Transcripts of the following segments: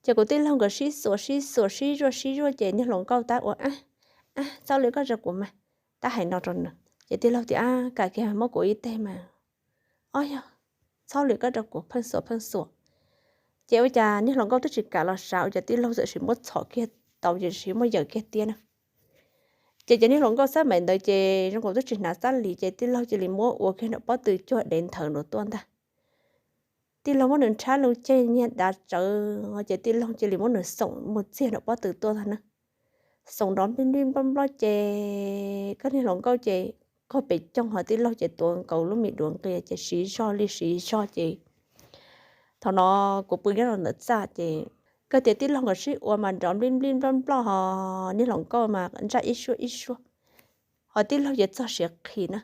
Ces kuv tij laug nkawd sib xuas sib xuas sib zuaj sib zuaj ces niag hluas nkauj tab ua, Ab, txhob lwm koj rau kuv mas. Tab hais no rau nws ces tij laug tias, Ab, kam kiag, muab kuv ib teg mas. Ob yog, txhob lwm koj rau kuv, pheej xuas pheej xuas. Ces ua cas niag hluas nkauj twb tsis kam los sav, ua cas tij laug txawm sis muab txhom kiag tau ces sis muab yawm kiag tiab na. Ces cov niag hluas nkauj xab maim ntawd ces zoo nkaus twb tsis hnav xab lis ces tij laug cia li muab ua kiag nram pob tw cuag dev nthawv nraud tuaj ntag. Tij laug muab nws nrhab loo ceg nyiag dav tsawv ces tij laug cia li muab nws xoom mus txiag nram pob tw tuaj ntag na. Xoom nrov nplij nplij nploj nploj ces koj niag hluas nkauj ces qaug pes coog ho tij laug ces tuav nkaus lub me duav nqia ces siv zog li siv zog ces thaum no kuv pw nyob rau ntawm txaj ces kawg tias tij laug nkawd sib ua mas nrov nplij nplij nploj nploj ho niag hluas nkauj mas ntsaj ib suab ib suab, ho tij laug ces txog siav qhi na.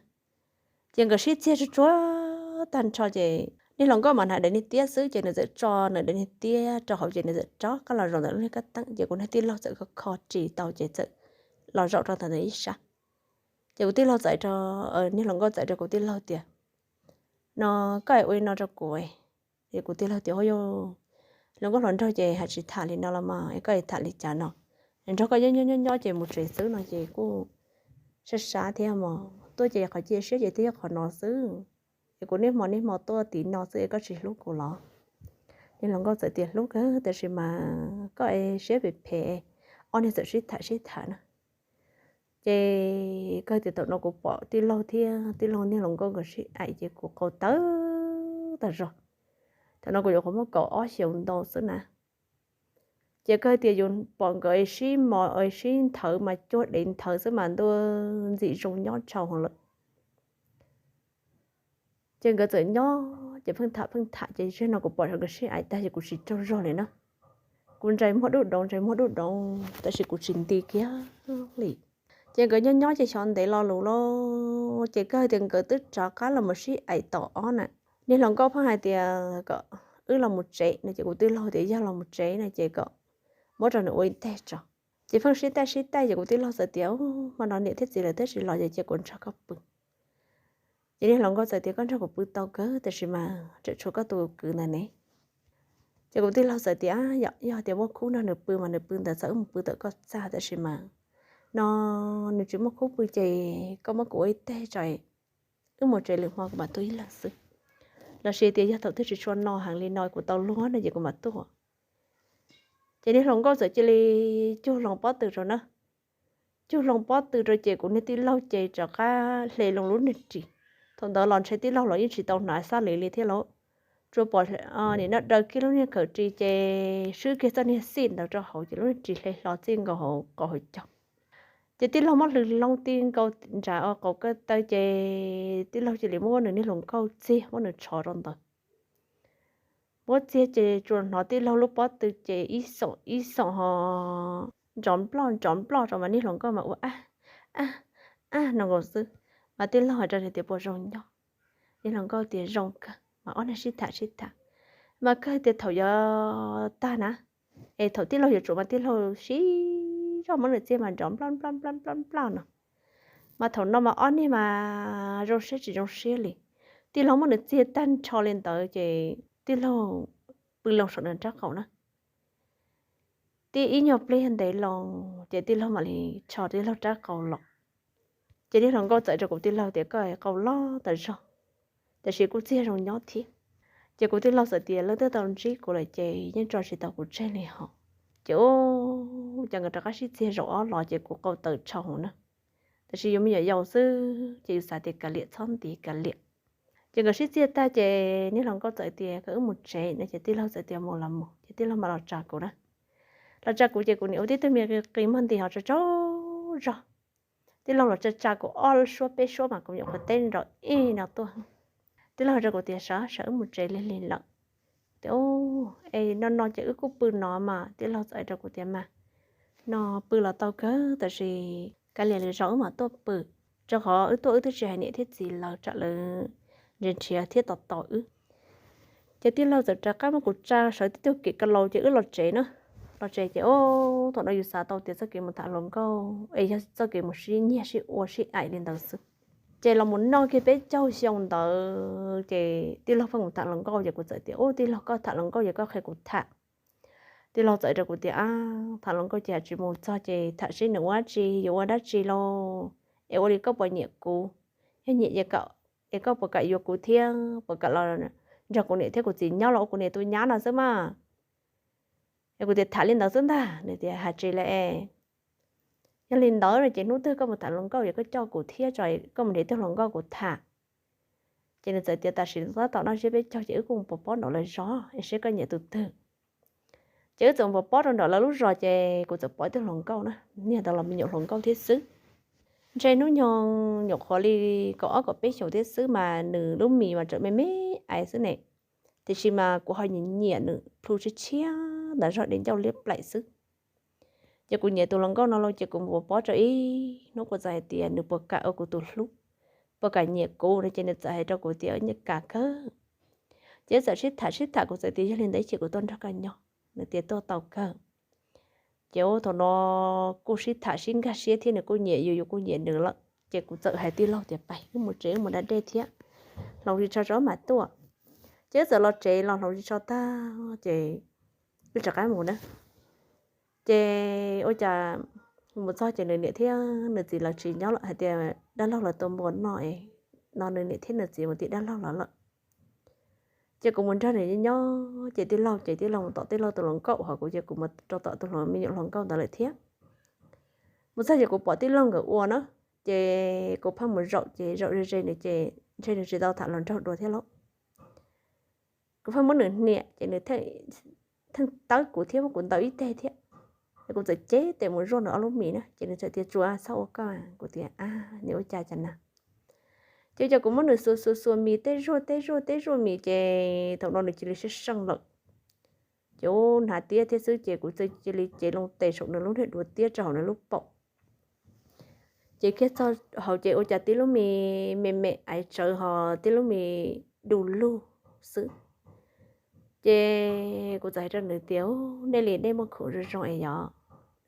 Ces nkawd sib txiag tsuag tsuag tag nrho ces niag hluas nkauj mas hnav daim niag tiab xwb ces nws txawm tso nws daim niag tiab rau hauv ces nws txawm rov qab los zaum ntawm lub niag kab teeb ces kuv niag tij laug txawm kho kho ris tau ces txawm los zaum rau ntawm ib sab. Ces kuv tij laug txawm, niag hluas nkauj txawm rau kuv tij laug tias, No koj es ua li no rau kuv es. Ces kuv tij laug tias, Ua yog hluas nkauj hluas nraug ces hais tsis tham li no los mas es koj es tham li cas no? Nrog koj nyob nyob nyob nyob ces mus tsev xwb no ces kuj sab sab thiab mas tuaj ces qhov cia siab ces twb yog qhov no xwb. Es kuv niaj hmo niaj hmo tuaj tim no xwb es koj tsis hlub kuv los? Niag hluas nkauj txawm tias, Hlub kawg tab sis mas koj es siab phem phem. Ob niag txawm sib tham sib tham na. Ces kawg tias thaum no kuv pom tij laug thiab tij laug niag hluas nkauj nkawd sib aim ces kuv qau tawv tas zog. Thaum no kuv yuav qhov muaj kaum ob xyoos ntau xwb na. Ces kawg tias yus pom nkawd sib mos sib nthawv mas cuag dev nthawv xwb mas ntuj ntxim zoo nyob tshaj lawm. Ces nkawd txawm nyob ces pheej tham pheej tham ces tsam no kuv pom nkawd sib aim tag ces kuv tsis tsaug zog li na. Kuv ntsais muag dub doov ntsais muag dub doov tab sis kuv tsis nti kiag li. Ces nkawd nyob nyob ces xyov ntev lo lus lauj ces kawg tias nkawd twb rov qab los mus sib aim tom ob na. Niag hluas nkauj pheej hais tias kom wb los mus tsev no ces kuv tij laug tias yog los mus tsev no ces kom muab rau nws ua ib teg tso. Ces pheej sib taij sib taij ces kuv tij laug txawm tias, Hmo no niam thiab txiv lawv twb tsis los ces cia kuv nrog koj pw. Ces niag hluas nkauj txawm tias, Koj nrog kuv pw tau kawg tab sis mas tseem tshuav koj tus kwv ntawd ne. Ces kuv tij laug txawm tias, Yog tias muaj khub nrog nws pw mas nws pw ntawd txawm wb mus pw tom koj txaj tab sis mas no nws tsis muaj khub pw ces koj muab kuv ua ib teg tso, wb mus tsev lwm hmo kuv mam tuaj ib leeg xwb. Los sis tias yog thaum twg tsis tshua no heev li no kuv tau luag no ces kuv mam tuaj. Ces niag hluas nkauj txawm cia li cug loo pob tw rau na. Cug loo pob tw rau ces kuv niag tij laug ces rov qab hle loo lub niag ris. Thaum ntawd los ntshe tij laug los yeej tsis tau hnav xab lis li thiab lauj. Tsuas pom nim no daws kiag lub niag khawm ris ces swb kiag txoj niag xij ntawd rau hauv ces lub niag ris hle hlo txij nkaus hauv qaum hauv caug. Ces tij laug muab hlwv loo ti nkaus nram qaum ko taw ces tij laug cia li muab nws niag hluas nkauj txiag muab nws tshov rau ntawd. Muab txiag ces tsuas hnov tij laug lub pob tw ces ib xoom ib xoom ho nrov nploj nrov nploj rau mas niag hluas nkauj mas ua ab ab ab no nkaus xwb. Mas tij laug hais rau nws tias, Puas zoo nyob? Niag hluas nkauj tias, Zoo kawg. Mas ob niag sib tham sib tham. Mas kawg tias thaum yuav tag na, es thaum tij laug yuav tsum mas tij laug sib zog muab nws txiag mas nrov nploj nploj nploj nploj no. Mas thaum no mas ob niag mas zoo siab tsis zoo siab li. Tij laug muab nws txiag tag nrho li ntawd ces tij laug pw loo saum nws rab qaum na. Tib ib nyuag pliag ntev loo ces tij laug mam li tshov tij laug rab qaum los. Ces niag hluas nkauj txawm rau kuv tij laug tias, Koj qau loj tas zog, tab sis kuj txiag zoo nyob thiab. Ces kuv tij laug txawm tias, Leej twg tau ntsib kuv lawm ces yeej tso tsis tau kuv tseg li hos. Ces ua cas nkawd rov qab sib txiag zaum ob los ces kuv qau tawv tshau na. Tab sis yus me nyuam yaus xwb ces yus xav tias kav liam txhob nti kav liam. Ces nkawd sib txiag tag ces niag hluas nkauj txawm tias, Koj wb mus tsev no ces tij laug txawm tias, Mus los mus. Ces tij laug mam los tsa kuv na. Los tsa kuv ces kuv nim ua tib tug me qis muag nti hos tsaug tsaug zog. Tij laug los tsa tsa kuv ob suab peb suab mas kuv nyuam qhuav teb nrov ib no tuaj. Tij laug hais rau kuv tias, Sawv, sawv wb mus tsev lig lig lawm. Tias, Es no no ces wb kuj pw no mas. Tij laug txawm hais rau kuv tias, Mas no pw los tau kawg tab sis kav liam lwm zaus wb mam tuaj pw, rau qhov wb tuaj wb twb tsis hais niam thiab txiv lawv tsam lawv nrhiav nrhiav thiab tos tos wb. Ces tij laug txawm rov qab muab kuv tsa sawv tib tug kev ka laus ces wb los tsev na. Los tsev ces ub, thaum no yus xav tau tias txoj kev mus tham hluas nkauj es yog txoj kev mus sib nyiag sib ua sib aim li ntawd xwb. Ces los mus noj kiag peb caug xyoo ntawd ces tij laug pheej mus tham hluas nkauj ces kuv txawm tias, Ub, tij laug, koj tham hluas nkauj ces koj qhia kuv tham. Tij laug txawm rau kuv tias, Ab, tham hluas nkauj ces tsis mus txog ces tham seb nws ua dab tsi, yuav ua dab tsi lauj? Es ua li koj puas nyiam kuv? Yog nyiam es koj puas kam yuav kuv thiab puas kam los nrog kuv niam thiab kuv txiv nyob los ua kuv niam tus nyab no xwb mas? Es kuv tias, Tham li ntawd xwb ntag. Nws tias, Hais tsis li es, yog li ntawd no ces hnub twg koj mus tham hluas nkauj es koj coj kuv thiab tso, koj mus nrhiav tij hluas nkauj kuv tham. Ces nws txawm tias, Tam sim tab tom noj tsiab peb caug ces wb kuj mus pov pob nraum lawv zos es seb koj nyiam tus twg. Ces wb txawm mus pov pob rau nraum lawv lub zos ces kuv txawm pom tij hluas nkauj na, niag ntawd los me nyuam hluas nkauj thiab xwb. Ntshe hnub nyoog nyuam qhuav li kaum ob kaum peb xyoos thiab xwb mas nws lub mis mas tseem me me ais xwb ne. Tiam sis mas kuv ho nyiam nyiam nws plhu tshiab tshiab ntawd zog, de ncauj liab plaim xwb. Ces kuv nyiam tus hluas nkauj no lauj, ces kuv mus pov pob rau ib hnub kuv txawm hais tias nws puas kam ua kuv tus hlub, puas kam nyiam kuv no ces nws txawm hais rau kuv tias, Nyiam kam kawg. Ces txawm sib tham sib tham, kuv txawm tias, Yog li ntawd ib chim kuv tuaj nrog koj nyob. Nws tias, Tuaj tau kawg. Ces ua thaum no kuj sib tham sib nkag siab thiab, nws kuj nyiam yus, yus kuj nyiam nws lawm. Ces kuv txawm hais tij laug tias, Pais wb mus tsev, wb mus da dej thiab, hloov ris tsho tso mam tuaj. Ces wb txawm los tsev los hloov ris tsho tag ces wb rov qab mus na. Ces ua cas mus txog ces nws niam thiab nws txiv lawv tsis nyob lawm, hais tias dab laug lawv tua npua noj no, nws niam thiab nws txiv mus tim dab laug lawv lawm. Ces kuv mus nrog nws nyob ces tij laug, ces tij laug mus tom tij laug tus hluas nkauj, ho kuv ces kuv mus rau tom tus hluas, me nyuam hluas nkauj ntawd lawm thiab. Mus txog ces kuv pom tij laug nkawd ua na, ces kuv phaj mus zaum ces zaum ze ze nws ces ntshe nws tsis tau tham hluas nraug dua thiab lauj. Kuv phaj muab nws hniam ces nws theej tawb kuv thiab muab kuv ntaus ib teg thiab. Ces kuv txawm cev tes mus zuaj nws ob lub mis na, ces nws txawm tias, Tsuas txhob ua koj. Kuv tias, Ab, nws ua cas cas na? Ces ua cas kuv muab nws xuas xuas xuas mis, tej zuaj tej zuaj tej zuaj mis ces thaum no nws cia li sab seej lawm. Ces ua hnav tiab thiab xwb ces kuv txawm cia li cev loo tes saum nws lub niag duav tiab rau hauv nws lub paum. Ces kiag txog hauv ces ua cas tib lub mis me me aiv tsawv ho tib lub mis du lug xwb. Ces kuv txawm hais rau nws tias, Nej li nej muaj khoom zoo zoo es yog?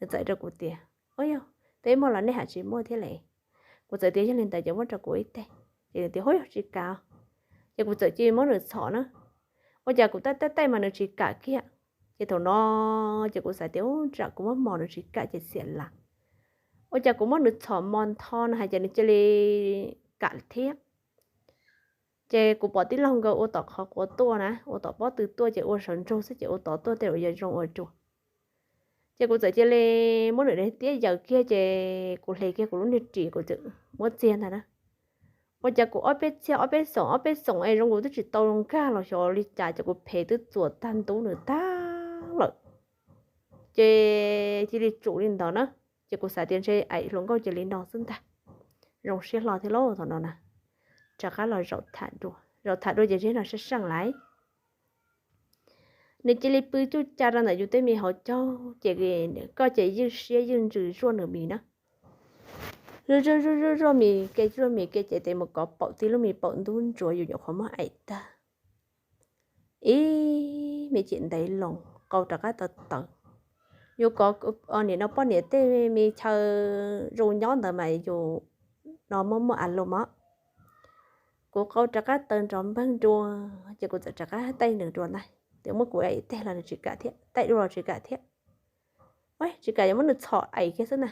Nws txawm hais rau kuv tias, Ua yog peb muaj los nej hais tsis muaj thiab le. Kuv txawm tias, Yog li ntawd ces muab rau kuv ib teg. Ces nws tias, Ua yog tsis kam. Ces kuv txawm cia li muab nws txhom na. Ua cas kuv taij taij taij mas nws tsis kam kiag. Ces thaum no ces kuv xav tias, Ub, tsam kuv muab mos nws tsis kam ces xiam las. Ua cas kuv muab nws txhom mos ntho no hais ces nws cia li kam thiab. Ces kuv pom tij laug nkawd ua tom qhov quav tuaj na, ua tom pob tw tuaj ces ua sawv ntsug xwb ces ua tod tuaj tej zaum yuav zoo ua dua. Ces kuv txawm cia li muab nws daim tiab yaws kiag ces kuv hle kiag kuv lub niag ris kuv txawm muab txiag ntag na. Ua cas kuv ob peb txiag ob peb xoom ob peb xoom es zoo nkaus twb tsis tau nkag los xyov li cas ces kuv phem twb txuas tag ntub nws tag lawm. Ces cia li tsum li ntawd na. Ces kuv xav tias ntshe aim hluas nkauj cia li no xwb ntag. Zoo siab hlo thiab lauj thaum no na. Rov qab los zaum tham dua, zaum tham dua ces ntshe no sab seej lawm. Nws cia li pw cuj ca rau ntawm yus tej me hauv caug ces koj ces ywj siab ywj ntsws zuaj nws mis na. Zuaj zuaj zuaj zuaj mis ke, zuaj mis ke ces tes mus kov paum tib lub mis paum ntub ntsuav yus nyuam qhuav muab aim tag. Ib me chim ntev loo qau rov qab tawv tawv. Yus kov nim no poj niam tej me chaw zoo nyob ntawd mas yus no muaj muaj a lus mog. Kuv qau rov qab tawv nrov npeeg dua, ces kuv txawm rov qab taij nws dua ntag. Ces muab kuv aim teg los nws tsis kam thiab, taij dua los tsis kam thiab. Tsis kam yuav muab nws txhom aim kiag xwb na.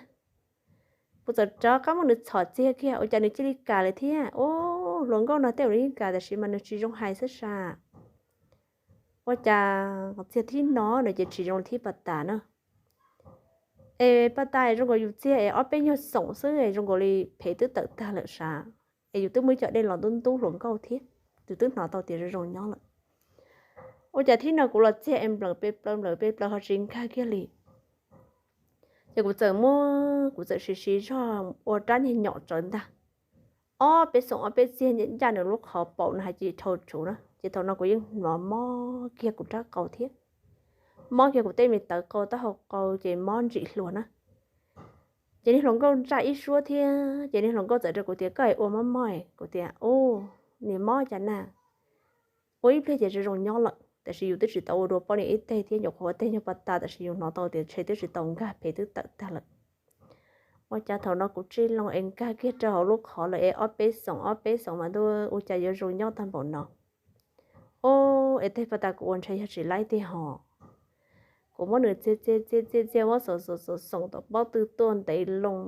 Kuv txawm rov qab muab nws txhom txiag kiag ua cas nws cia li kam lawm thiab. Ub, hluas nkauj no tej zaum nws yeej kam tab sis mas nws tsis zoo hais xwb sas. Ua cas txiag thib no nws ces tsis zoo li thib pas tas na. Es pas tas es zoo nkaus yus txiag es ob peb nyuag xoom xwb es zoo nkaus li phem twb tawm tag lawm sas. Es yus twb muaj ib co dej los ntub ntub hluas nkauj thiab, yus twb hnov tau tias zoo zoo nyob lawm. Ua cas thib no kuv los txiag es nplawm pes plaws nplawm pes plaws ho tsis nkag kiag li. Ces kuv txawm muab, kuv txawm siv siv zog ua rab niag nyom tsawv ntag. Ob peb xoom ob peb txiag ncaj nws lub qhov paum no hais ces dhau tshuv na, ces thaum no kuv yeej hnov mob kiag kuv rab qau thiab, mob kiag kuv tej me tawv qau taub hau qau ces mob ntsim hluas na. Ces niag hluas nkauj ntsaj ib suab thiab, ces niag hluas nkauj txawm rau kuv tias, Koj es ua mob mob? Kuv tias, Ub, nim mob cas na. Ua ib pliag ces zoo zoo nyob lawm, tab sis yus twb tsis tau ua dua poj niam ib teg thiab, nyuam qhuav ua teg nyuag pas tas, tab sis yus hnov tau tias ntshe twb tsis tau nkag, phem twb tawm tag lawm. Ua cas thaum no kuv tsij loo es nkag kiag rau hauv lub qhov lawm es ob peb xoom ob peb xoom mas ntuj, ua cas yuav zoo nyob tag npaum no. Ub, es teg pas tas kuv ua ntshe yog tsis laib tiag hos. Kuv muab nws txiag txiag txiag txiag txiag muab xoom xoom xoom xoom tom pob tw tuaj ntev loo,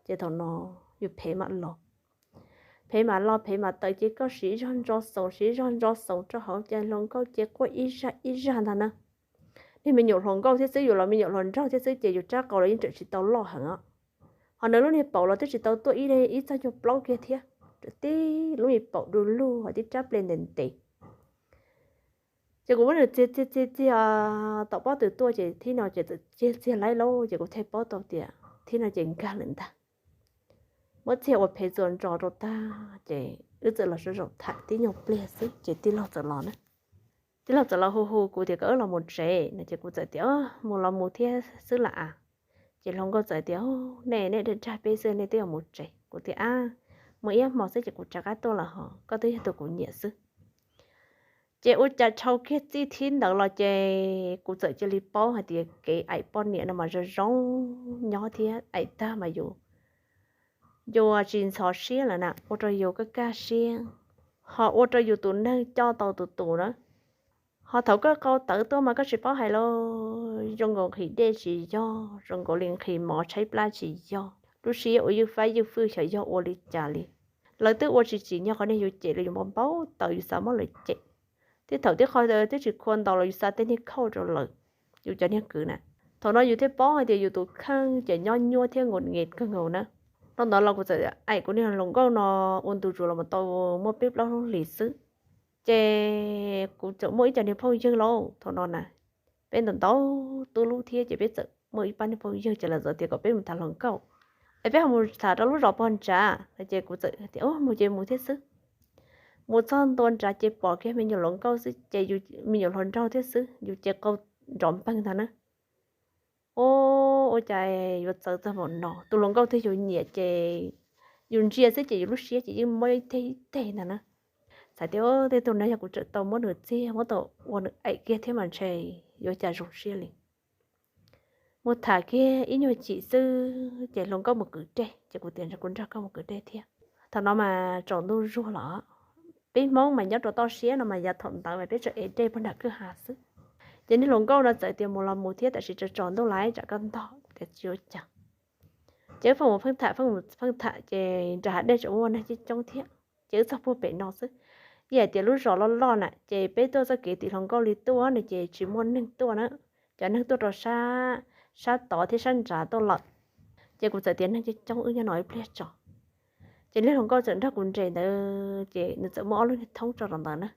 ces thaum no yus phem mam los, phem mam los phem mam tawm ces koj siv zog ntso xoom siv zog ntso xoom rau hauv ces hluas nkauj ces quaj ib zaj ib zaj ntag na. Niag me nyuam hluas nkauj thiab xwb, yus los me nyuam hluas nraug thiab xwb ces yus rab qau los yeej tseem tsis tau loj heev os. Ho nws lub niag paum los twb tsis tau tuaj ib ib txog cuag plaub kiag thiab, tib lub me paum du lug ho tib rab ple ntev ntev. Ces kuv muab nws txiag txiag txiag txiag tom pob tw tuaj ces thib no ces txawm txiag txiag laib lauj, ces kuv thiaj paub tau tias thib no ces nkag lawm ntag. Muab txiag ua phem txuas ntsos rau tag ces wb txawm los sawv zaum tham tib nyuag pliag xwb ces tij laug txawm los na. Tij laug txawm los hu hu kuv tias kom wb los mus tsev no ces kuv txawm tias mus los mus thiab xwb lam as. Ces hluas nkauj txawm tias nej nej dag peb xwb nej twb yuav mus tsev. Kuv tias ab, mus ib hmo xwb ces kuv rov qab tuaj lawm hos koj twb yog tus kuv nyiam xwb. Ces ua cas dhau kiag txij thib ntawd los ces kuv txawm cia li paub hais tias kev aim poj niam no mas zoo zoo nyob thiab aim tag mas yus, yus tsis ntxhov siab lawm na, ua rau yus kaj kaj siab, ho ua rau yus tus neeg coj tau tus tus na. Ho thaum koj qau tawv tuaj mas koj tsis paub hais lauj, zoo nkaus nqhis dej tsis yog, zoo nkaus li nqhis mov tshaib plab tsis yog, lub siab ua ywj fab ywj fwj xyov yog ua li cas li. Lawv twb ua tsis tsim nyog qhov niag yus cem los yus npau npau taws yus xav muab lawv cem. Tib thaum tib qho twb tsis khua ntaus los yus xa tej niag khauj rau lawv, yus cov niag kwv na. Thaum no yus thiaj paub hais tias yus tus kheej ces nyob nyuaj thiab ngus nqis kawg nkaus na. Rau ntawd los kuv txawm aim kuv niag hluas nkauj no ua ntu zus los tau muaj peb plaub lub hlis xwb. Ces kuv txawm muaj ib co niag phooj ywg lauj, thaum no na peb ntau ntau tub lub thiab ces peb txawm muaj ib pab niag phooj ywg ces lawv txawm tias kom peb mus tham hluas nkauj es peb ho mus tham rau lub zos pog nrad no ces kuv txawm tias mus ces mus thiab xwb. Mus txog ntua nrad ces pom kiag me nyuam hluas nkauj xwb ces yus me nyuam hluas nraug thiab xwb yus ces qau nrov npeeg ntag na. Ua cas yuav txawv txog npaum no, tus hluas nkauj twg yus nyiam ces yus ntsia xwb ces yus lub siab ces yeej mob ib teg ib teg ntag na. Txhais tias tej tug no yog kuv tseem tau muab nws txiag muab tau ua nws aim kiag thiab mas ntshe yuav cas zoo siab li. Mus tham kiag ib nyuag chim xwb ces hluas nkauj mus kwv dej ces kuv tias kuv nrog koj mus kwv dej thiab. Thaum no mas tsaus ntuj zuag los, peb Hmoob mas nyob rau toj siab no mas yav thaum ntawd mas peb tseem ev dej puag nram kwj ha xwb. Ces niag hluas nkauj no txawm tias mus los mus thiab tab sis tsaus tsaus ntuj lawm tsam koj ntog tias tsis ua cas. Ces wb pheej mus pheej tham pheej mus pheej tham ces nram hav dej tseem muaj neeg coob coob thiab. Ces wb txog puag pem no xwb, ib hais tias lub zos loj loj na ces peb tuaj txoj kev tim hluas nkauj li tuaj no ces tsis muaj neeg tuaj na, cov neeg tuaj rau sab, sab tod thiab sab nrad tuaj lawm. Ces kuv txawm tias neeg coob coob wb nyob no ib pliag tso. Ces niag hluas nkauj txawm nrog kuv nres ntawd ces nws txawm muab ob lub niag thoob tso rau ntawd na.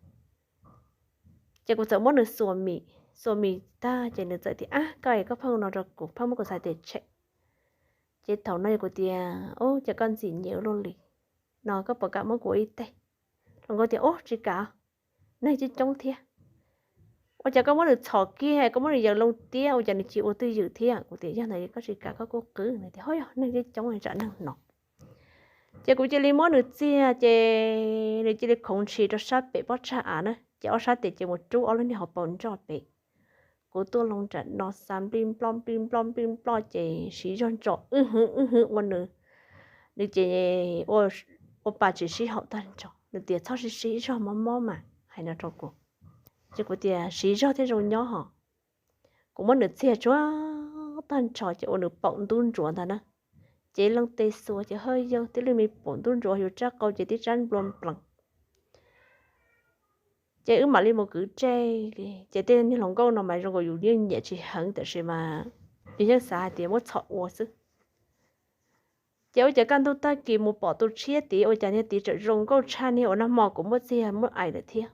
Ces kuv txawm muab nws xuas mis, xuas mis tag ces nws txawm tias ab koj es koj pheej ua no rau kuv pheej muab kuv txhais tes tshem. Ces thaum no kuv tias ub ces koj ntxim nyiam ua luaj li no koj puas kam muab kuv ua ib teg. Hluas nkauj tias ub tsis kam, neeg coob coob thiab. Ua cas koj muab nws txhom kiag koj muab nws yaws loo tiab ua cas nws tsis ua twj ywm thiab. Kuv tias yog ntawd koj tsis kam koj kuj qwv. Nws tias ho yog neeg coob coob tsam neeg hnov. Ces kuv cia li muab nws txiag ces nws cia li khoov ntshis rau sab pem pob tsag av na ces ob sab tes ces mus rub ob lub niag hauv paus nroj pem. Kuv tuaj loo nram no xa nplij nploj nplij nploj nplij nploj ces siv zog ntsos wb hwv wb hwv ua nws, nws ces ua pa tsis sib haum tag nrho. Nws tias txhob sib sib zog mob mob mas hais no rau kuv. Ces kuv tias siv zog thiaj zoo nyob hos. Kuv muab nws txiag tsuag tag nrho ces ua nws paum ntub ntsuav ntag na. Ces loo tes xuas ces hawj yawg tib lub me paum ntub ntsuav yus rab qau ces tib tsab nplua nplees. Ces wb mam li mus kwv dej li ces tej niag hluas nkauj no mas zoo nkaus yus yeej nyiam tsis heev tab sis mas yus yeej xav hais tias muab txhom ua xwb. Ces ua cas kaj ntug tag kis mus pom tus tshiab tid ua cas niag tid tseem zoo nkauj tshaj niag uas nag hmo kuv muab txiag muab aim lawm thiab.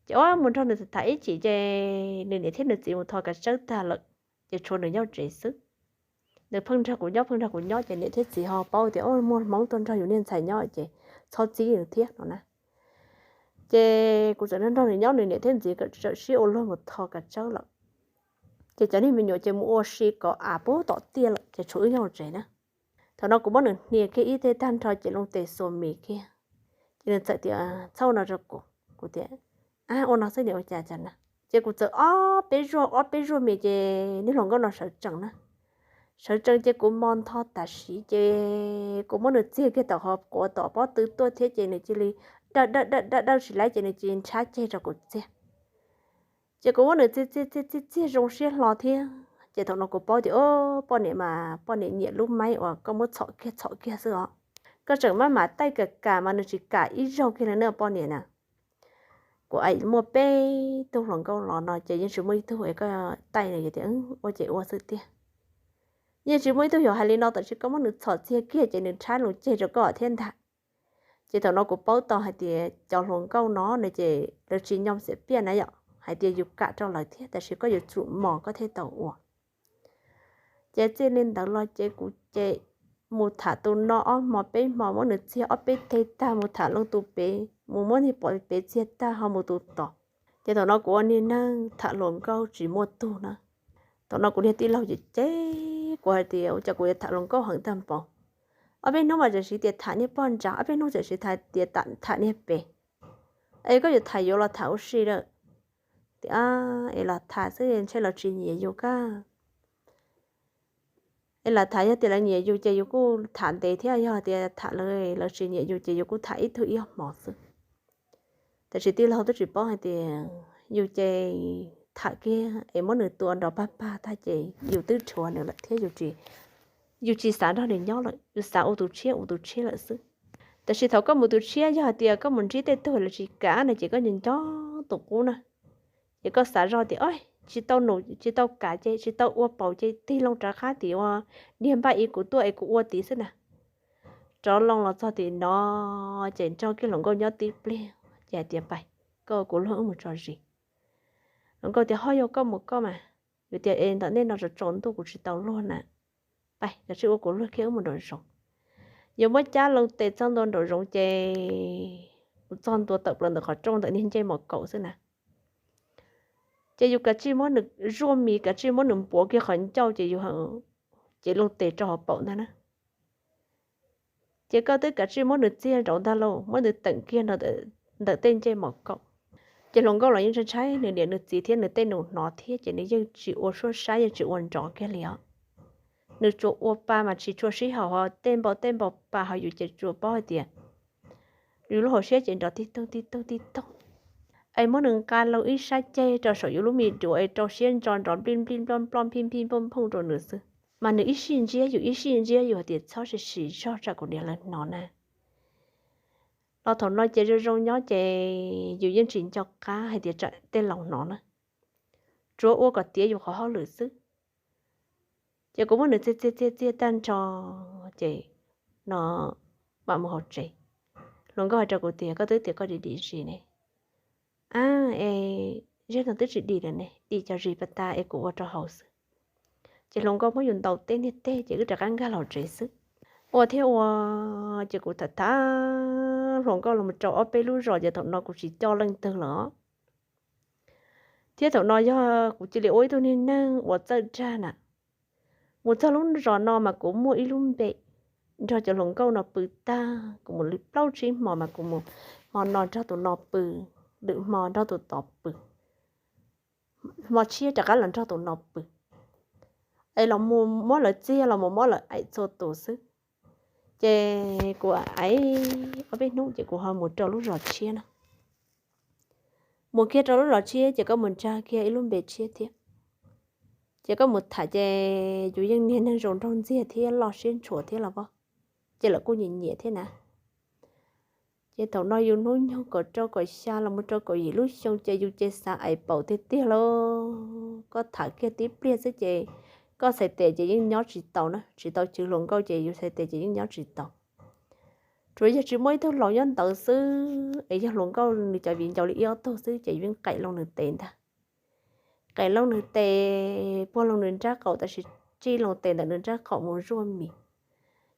Ces ua mus nrog nws tham ib chim ces nws niam thiab nws txiv mus tho kav tsawb tag lawm, ces tshuav nws nyob tsev xwb. Nws pheej nrog kuv nyob pheej nrog kuv nyob ces niam thiab txiv ho paub tias muaj Hmoob tuaj nrog yus niag ntxhais nyob ces txhob txib nws thiab no na. Ces kuv txawm nrog nws nyob nws niam thiab txiv txawm sib ua luag mus tho kav tsawb lawm. Ces cov niag me nyuam ces mus ua si kom av puag tom tiaj lawm ces tshuav wb nyob hauv tsev na. Thaum no kuv muab nws hnia kiag ib teg tag nrho ces loo tes xuas mis kiag. Ces nws txawm tias txhob ua no rau kuv. Kuv tias ab ua no xwb nim ua cas cas na. Ces kuv txawm ob peb zuaj ob peb zuaj mis ces niag hluas nkauj no sawv tsees na. Sawv tsees ces kuv mo ntho tam sim ces kuv muab nws txiag kiag tom qhov quav tom pob tw tuaj thiab ces nws cia li dawj dawj dawj dawj dawj tsis laib ces nws cia li ntshab ceg rau kuv txiag. Ces kuv muab nws txiag txiag txiag txiag txiag zoo siab hlo thiab. Ces thaum no kuv paub tias, o, poj niam mas poj niam nyiam lub maib uas koj muab txhom kiag txhom kiag xwb os. Koj tseem maj mam taij kam kam mas nws tsis kam ib zaug kiag li na poj niam na. Kuv aim muaj peb tug hluas nkauj los no ces yeej tsis muaj ib tug es koj taij na, tias ua ces ua xwb tiag. Yeej tsis muaj ib tug yuav hais li no, tab sis koj muab nws txhom txiag kiag ces nws rhab loo ceg rau koj thiab ntag. Ces thaum no kuv paub tau hais tias cov hluas nkauj no no ces lawv tsis nyom xiam piaj na yom, hais tias yus kam rau lawv thiab, tab sis koj yuav tsum mos koj thiaj tau ua. Ces txij li ntawd los ces kuv ces mus tham tus no ob hmo peb hmo, muab nws txiag ob peb teg tag, mus tham loo tus pem, mus muab niag pom pem txiag tag ho mus tus tod. Ces thaum no kuv ua niag neeg tham hluas nkauj tsis muaj tug na. Thaum no kuv niag tij laug ces cem kuv hais tias, ua cas kuv yuav tham hluas nkauj heev tag npaum. Ob peb hnub mas txawm siv tias tham niag pog ntsa, ob peb hnub txawm siv tias tham niag pem. Es koj yuav tham yuav los tham ua si lawm. Tias es los tham xwb ntshe lawv tsis nyiam yus kab. Es los tham, yog tias lawv nyiam yus ces yus kuj tham ntev thiab, yog tias tham lawv, lawv tsis nyiam yus ces yus kuj tham ib tug ib ob hmo xwb. Tab sis tij laug twb tsis paub hais tias yus ces tham kiag es muab nws tua nrov pag pag tag ces yus twb rhuav nws lawm thiab, yus tsis xav nrog nws nyob lawm, yus xav ua tus tshiab ua tus tshiab lawm xwb. Tab sis thaum koj mus tus tshiab, yog hais tias koj mus ntsib tej tug lawv tsis kam no ces koj nco nco tus qub na. Ces koj xav zoj tias, o, tsis tau num tsis tau kam ces tsis tau ua paus ces tig loo rov qab tim ua, niag npaj i kuv tuaj es kuv ua tid xwb na. Rov loo los txog tim no ces nrog kiag hluas nkauj nyob tib pliag ces hais tias, pais, koj ua kuv luag wb mus tso zis. Hluas nkauj tias, ho yog koj mus koj mas. Yus tias, es ntawm nej no tsaus ntuj kuv tsis tau luag na. Pais, kav tsij ua kuv luag kiag wb mus nraum zoov. Yus muab cab loo tes txog ntua nraum zoov ces mus txog ntua tawm plaws ntawm qhov rooj ntawm niag ncej mom kaum xwb na. Ces yus kav tsij muab nws zuaj mis, kav tsij muab nws npuav kiag qhov ncauj ces yus cev loo tes rau hauv paum ntag na. Ces koj twb kav tsij muab nws txiag nraud ntag lauj, muab nws teem kiag ntawm tej ncej mom kaum. Ces hluas nkauj los yeej ntshai ntshai nws niam nws txiv thiab nws tej nus hnov thiab ces nws yeej tsis ua suab sab, yeej tsis ua nrov kiag li os. Nws tsuas ua pa mas tsis tshua sib haum, ho tej npau tej npau pa ho yus ces tsuas paub hais tias yus lub hauv siab ces nrov tib toog tib toog tib toog. Es muab nws nqa loo ib sab ceg rau saum yus lub me duav es rau siab ntso nrov nplij nplij nploj nploj nphij nphij nphooj nphooj rau nws xwb. Mas nws ib sij ntsiab yus ib sij ntsiab yus hais tias, txhob sim sim zog tsam kuv niam lawv hnov na. Los thaum no ces zoo zoo nyob ces yus yeej tsis nco qab hais tias tsam tej laus hnov na. Tsuav ua kom tiav yus qhov hauj lwm xwb. Ces kuv muab nws txiag txiag txiag txiag tag nrho ces no mam mus hauv tsev. Hluas nkauj hais rau kuv tias, koj twb tias koj dim dim zis ne. A, es zej no twb tsis dim lawm ne, dim cov zis pas tas es kuv ua rau haus xwb. Ces hluas nkauj muab yus ntaus teb niag teg ces wb rov qab nkag los tsev xwb. Ua thiab ua, ces kuv tham tham hluas nkauj los rau ob peb lub zos ces thaum no kuv tsis coj leej twg lawm. Thiab thaum no yog kuv cia li ua ib tug niag neeg uas txawj dag na. Mus txog lub zos no mas kuv muaj ib lub npe nrog cov hluas nkauj no pw tag, kuv mus li plaub tsib hmo mas kuv mus, hmo no nrog tus no pw, lwm hmo nrog tus tod pw, hmo tshiab rov qab los nrog tus no pw. Es los mus muab lawv txiag los mus muab lawv aim txhua tus xwb. Ces kuv aim ob peb hnub ces kuv ho mus rau lub zos tshiab na. Mus kiag rau lub zos tshiab ces koj mus nrog kiag ib lub npe tshiab thiab. Ces koj mus tham ces yus yeej niag neeg zoo nraug ntxiag thiab loj siab ntshua thiab los pob, ces lawv kuj nyiam nyiam thiab na. Ces thaum no yus hnub nyoog kaum rau kaum xya los mus rau kaum yim lub xyoo ces yus ces xav aim paum tiag tiag lauj. Koj tham kiag tib pliag xwb ces koj txhais tes ces yeej nyob tsis tau na, tsis tau cwv hluas nkauj ces yus txhais tes ces yeej nyob tsis tau. Tsuas yog tsis muaj ib tug laus nyob ntawd xwb, es yog hluas nkauj nws cov viv ncaus li ib ob tug xwb ces yus yeej qem loo nws tes ntag. Qem loo nws tes, puag loo nws nrab qaum, tab sis tsij loo tes ntawm nws nrab qaum mus zuaj mis.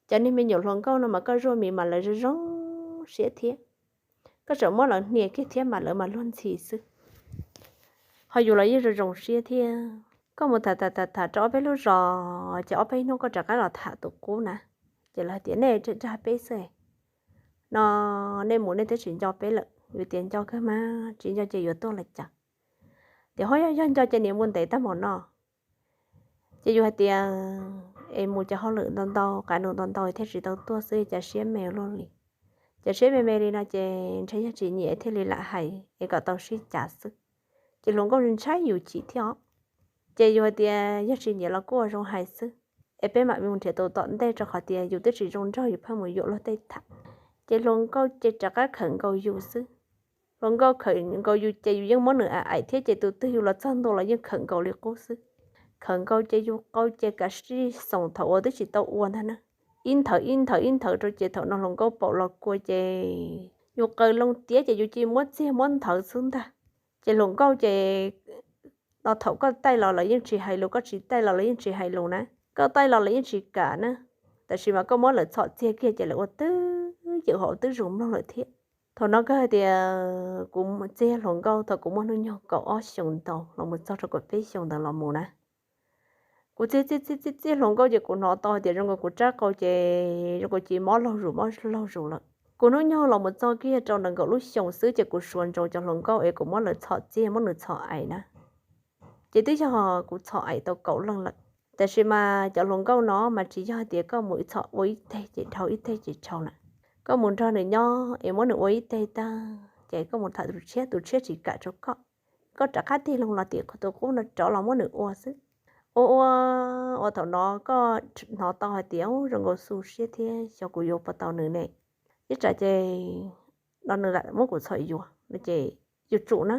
Cov niag me nyuam hluas nkauj no mas koj zuaj mis mas lawv zoo zoo siab thiab. Koj tseem muab lawv hnia kiag thiab mas lawv mas luag ntxhi xwb. Ho yus los yeej zoo zoo siab thiab. Koj mus tham tham tham tham rau ob peb lub zos ces ob peb hnub koj rov qab los tham tus qub na. Ces lawv tias, nej dag peb xwb no, nej mus nej twb tsis nco peb lawm. Yus tias, nco kawg mas, tsis nco ces yuav tuaj los cas. Tias, ho yog nco ces niam mus ntev tag mus no. Ces yus hais tias, es mus cov hauj lwm ntau ntau, qav nus ntau ntau thiaj tsis tau tuaj xwb, cas siab me luaj li. Ces siab me me li no ces ntshe yog tsis nyiam thiaj li lam hais es kom tau sib cav xwb. Ces hluas nkauj ntshai yus chim thiab os. Ces yus hais tias yog tsis nyiam los kuj ua zoo hais xwb, es peb mam mus nrhiav tus tom ntej, rau qhov tias yus twb tsis zoo nraug, yus pheej mus yuam luag tej tham. Ces hluas nkauj ces rov qab khawm nkaus yus xwb. Hluas nkauj khawm nkaus yus ces yus yeej muab nws aim aim thiab, ces tus twg yus los txog ntua los yeej khawm nkaus li qub xwb. Khawm nkaus ces yus qau ces kav sij xoos thaum uas twb tsis tau ua ntag na. Ib nthawv ib nthawv ib nthawv rau ces thaum no hluas nkauj paum los kua ces yus qaws loo tiav ces yus cia li muab txiag muab nthawv xwb ntag. Ces hluas nkauj ces no thaum koj taij los lawv yeej tsis hais lus, koj tsis taij los lawv yeej tsis hais lus na, koj taij los lawv yeej tsis kam na. Tab sis mas koj muab lawv txhom txiag kiag ces lawv ua twb ywm hauv twb zus mloog lawm thiab. Thaum no kawg hais tias kuv txiag hluas nkauj thaum kuv muaj hnub nyoog kaum ob xyoos ntau los mus txog rau kaum peb xyoos ntawd los mus na. Kuv txiag txiag txiag txiag txiag hluas nkauj ces kuv hnov tau hais tias zoo nkaus kuv rab qau ces zoo nkaus cia li mob laug zus mob laug zus lawm. Kuv hnub nyoog los mus txog kiag rau nees nkaum lub xyoos xwb ces kuv suav ntsoov cov hluas nkauj es kuv muab lawv txhom txiag muab nws txhom aim na. Ces twb yog kuv txhom aim tau kaum leej lawm. Tab sis mas cov hluas nkauj no mas tsis yog hais tias koj mus txhom ua ib teg ces dhau ib teg ces dhau na. Koj mus nrog nws nyob es muab nws ua ib teg tag ces koj mus tham tus tshiab, tus tshiab tsis kam rau koj, koj rov qab tig loo los tim tus qub no rov los muab nws ua xwb. Ua ua ua thaum no koj hnov tau hais tias zoo nkaus xu siab thiab xyov kuv yuav puas tau nws ne. Ib tsam ces no nws lam muab kuv txhom yuav no ces yuav tsum na.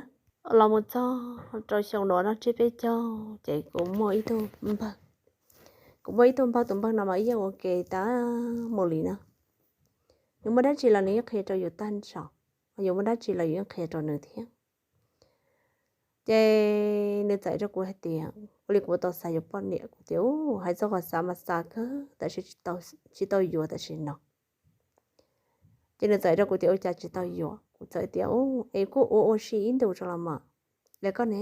Los mus txog rau xyoo no no tsiab peb caug ces kuv muaj ib tug npawg, kuv muaj ib tug npawg, tus npawg no mas ib yeej ua ke tas mus li na. Nws muaj dab tsi los nws yeej qhia rau yus tag nrho, yus muaj dab tsi los yus yeej qhia rau nws thiab. Ces nws txawm rau kuv hais tias ua li kuv tau xav yuav poj niam, kuv tias u, hais txog qhov xav mas xav kawg tab sis tsis tau yuav tam sim no. Ces nws txawm rau kuv tias ua cas tsis tau yuav, kuv txawm tias u, es kuj ua ua si ib ntus tso los mas, es koj ne?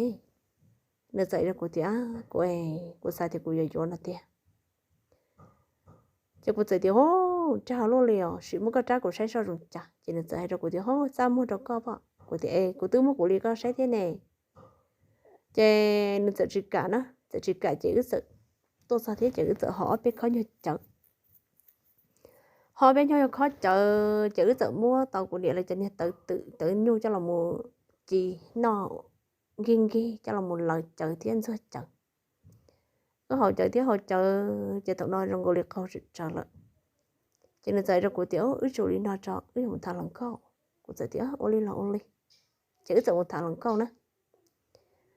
Nws txawm rau kuv tias kuv, kuv xav tias kuv yuav yuav no tiag. Ces kuv txawm tias u, rag luaj li os, sim muab koj rab kuv saib soj zoo cas. Ces nws txawm hais rau kuv tias u, txaj muag rau koj pom. Kuv tias es kuv twb muab kuv li koj saib thiab ne. Ces nws txawm tsis kam na, txawm tsis kam ces wb txawm tuaj txog thiab ces wb txawm ho ob peb khob nyuag cawv, ho ob peb nyuag khob cawv ces wb txawm muab tau kuv niam lawv cov niag tawv twm tawv nyuj coj los mus ci noj nkig nkig coj los mus lawv cawv thiab ntxuag cawv. Wb haus cawv thiab haus cawv ces thaum no zoo nkaus li qaug tsawv lawm. Ces nws txawm rau kuv tias wb tsum li no tso wb yuav mus tham hluas nkauj. Kuv txawm tias ua li los ua li. Ces wb txawm mus tham hluas nkauj na.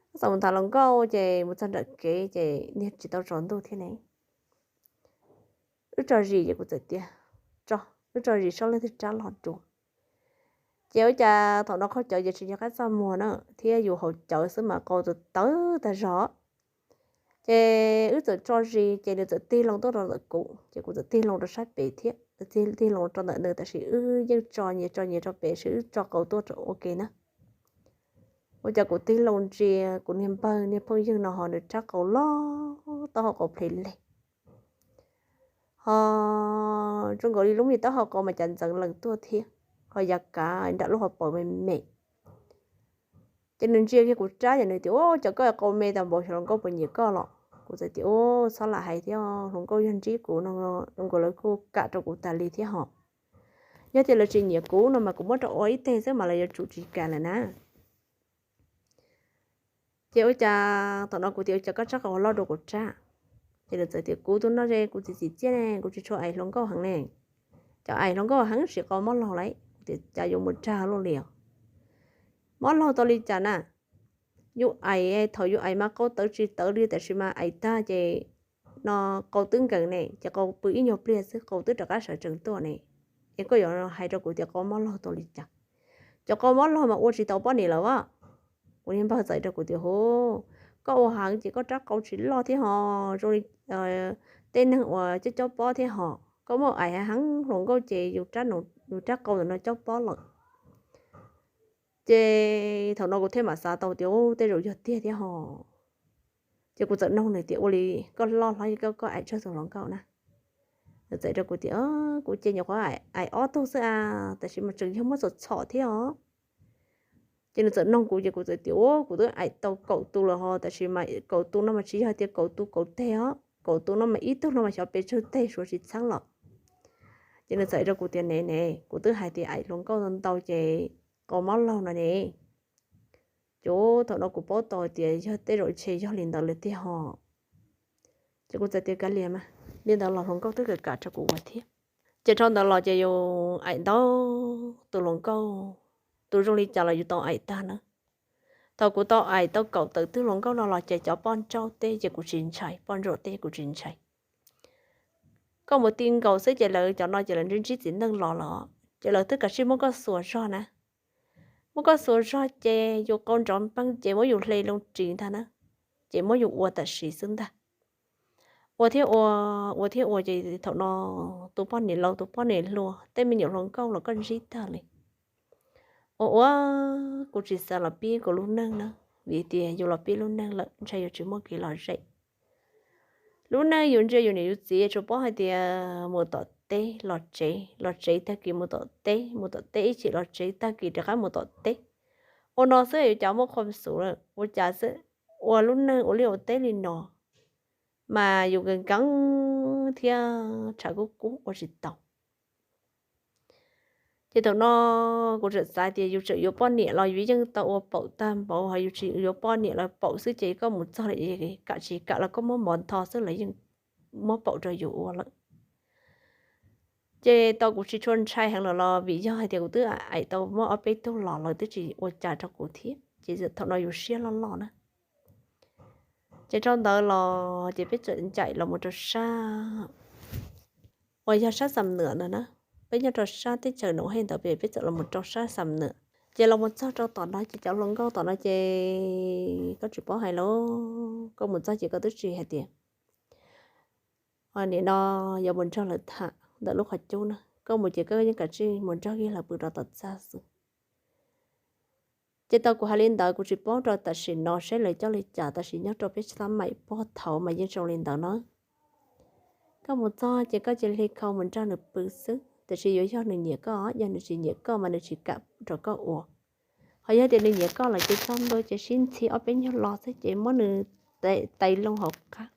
Wb txawm mus tham hluas nkauj ces mus txog nram kev ces niag tsis tau tsaus ntuj thiab ne. Wb tso zis ces kuv txawm tias, wb tso zis soj leej twg rab los dua. Ces ua cas thaum no qaug cawv ces tsis nco qab txaj muag na, thiab yus haus cawv xwb mas qau tawv tawv tag zog. Ces wb txawm tso zis ces nws txawm tig loo tuaj rau ntawm kuv ces kuv txawm tig loo rau sab pem thiab, tig loo rau ntawm nws tab sis wb yeej tso nyias tso nyias rau pem seb wb tso qau tuaj rau ua ke na. Ua cas kuv tig loo ntsia kuv niag npawg niag phooj ywg no ho nws rab qau loj, taub hau qau plhe leg. Ho zoo nkaus li lub me taub hau qau mas cas ntxeev lees tuaj thiab, ho yav kav nram lub hauv paus me me. Ces nws ntsia kiag kuv rab ces nws tias, Ua cas koj qau me tas npaum, xyov hluas nkauj puas nyiam koj los? Kuv txawm tias, Ua txhob lam hais thiab, hluas nkauj yog ntsib kuv no zoo nkaus lawv kuj kam rau kuv tas li thiab ho. Yog tias lawv tsis nyiam kuv no mas kuv muab rau ua ib teg xwb mas lawv yuav tsum tsis kam lawm na. Ces ua cas thaum no kuv tias, Ua cas koj rab qau loj dua kuv rab? Ces nws txawm tias, Kuv tus no es kuv txiv txiv txiaj ne, kuv tsis tshua aim hluas nkauj heev ne. Cov aim hluas nkauj heev sis qau mob laug lauj. Kuv tias, Cas yuav mus rag luaj li os? Mob laug tau li cas na? Yus aim, thaum yus aim mas qau tawv tsis tawv li, tab sis mas aim tag ces no qau twb nkees ne, ces qau pw ib nyuag pliag xwb qau twb rov qab sawv tsees tuaj ne. Es koj yuav hais rau kuv tias qau mob laug tau li cas? Cov qau mob laug mas ua tsis tau poj niam lawm as. Kuv niag npawg txawm rau kuv tias, Hu, koj ua heev ces koj rab qau tsis loj thiab ho, zoo li tej neeg uas cob cob pob thiab ho. Koj muaj aim heev hluas nkauj ces yus rab qau ntawm no cob pob lawm. Ces thaum no kuv thiaj mam xav tau tias, Hu, tej zaum yog tiag thiab ho. Ces kuv txawm noog nws tias, Ua li koj loj hlob, koj aim tsawg tus hluas nkauj na? Nws txawm rau kuv tias, Kuv ces nyuam qhuav aim ob tug xwb a, tab sis mas tseem yog muab txom txhom thiab os. Ces nws txawm noog kuv ces kuv txawm tias, Ua, kuv twb aim tau kaum tus lawm ho, tab sis mas kaum tus no mas tsis yog tias kaum tus kaum teg os, kaum tus no mas ib tug no mas xyov pes tsawg teg suav tsis txheeb los. Ces nws txawm rau kuv tias, Ne ne, kuv twb hais tias aim hluas nkauj ntau ces qau mob laug no ne. Ces thaum no kuv paub tau tias yog tej zaum ntshe yog li ntawd lawm tiag ho. Ces kuv txawm tias kav liam mas, li ntawd los hluas nkauj twb kam kam rau kuv ua thiab. Ces dhau ntawd los ces yus aim ntau tus hluas nkauj, tus zoo li cas los yus tau aim tag na. Thaum kuv tau aim tau kaum tawm twb hluas nkauj no los ces cov poj nrauj tej ces kuv tsis ntshai, poj ntsuam tej kuv tsis ntshai. Koj mus ti nkaus xwb ces lawv cov no ces lawv ntsib ntsib txiv neej los los ces lawv twb kav tsij muab koj xuas zog na. Muab koj xuas zog ces yus qau nrov npeeg ces muab yus hle loo ris ntag na, ces muab yus ua tam sim xwb ntag. Ua thiab ua, ua thiab ua ces thaum no tus poj niam laus tus poj niam hluas tej me nyuam hluas nkauj los koj ntsib tag li. Ua ua, kuv tsis xav los pib kuv lub neej na, vim tias yus los pib lub neej lawm ntshai yuav tsis muaj kev lom zem. Lub neej yus ntsia yus niam yus txiv tsuas paub hais tias mus tom teb los tsev, los tsev tag kis mus tom teb, mus tom teb ib chim los tsev tag kis rov qab mus tom teb. Ua no xwb yuav cas muaj khuam xum lawm ua cas xwb, ua lub neej ua liaj ua teb li no mas yus nkees nkees thiab tshav kub kub ua tsis tau. Ces thaum no kuv tseem xav tias yus tseem yuav poj niam los yus yeej tau ua paum tag npaum, ho yus tsis yuav poj niam los paum xwb ces koj mus txog lawm kam tsis kam los koj muab mov ntho xwb lawv yeej muab paum rau yus ua lawm. Ces tau kuv tsis tshua ntshai heev lawm los vim yog hais tias kuv twb aim tau muaj ob peb tug los lawv twb tsis ua cas rau kuv thiab ces thaum no yus siab loj loj na. Ces rau ntawd los ces peb txawm ncaim los mus rau sab uas yog sab Xam Nuam ntawd na. Peb nyob rau sab teb chaws Noom Hej ntawd peb txawm los mus rau sab Xam Nuam. Ces los mus txog rau tom no ces cov hluas nkauj tom no ces koj tsis paub hais lauj, koj mus txog ces koj twb tsis hais tias nim no yuav mus nrog lawv tham ntawm lub qhov cub na, koj mus ces koj yeej kav tsij mus nrog kiag lawv pw rau tom txaj xwb. Ces tau kuv hais li ntawd kuv tsis paub rau tam sim no seb lawv coj li cas, tab sis nyob rau peb sab maim puag thaud mas yeej zoo li ntawd na. Koj mus txog ces koj cia li khau mus nrog nws pw xwb, tiam sis yuav yog nws nyiam koj, yog nws tsis nyiam koj mas nws tsis kam rau koj ua. Ho yog tias nws nyiam koj los ces txog ntua ces sib ntxhi ob peb nyuag lo xwb ces muab nws tais loo hauv qab.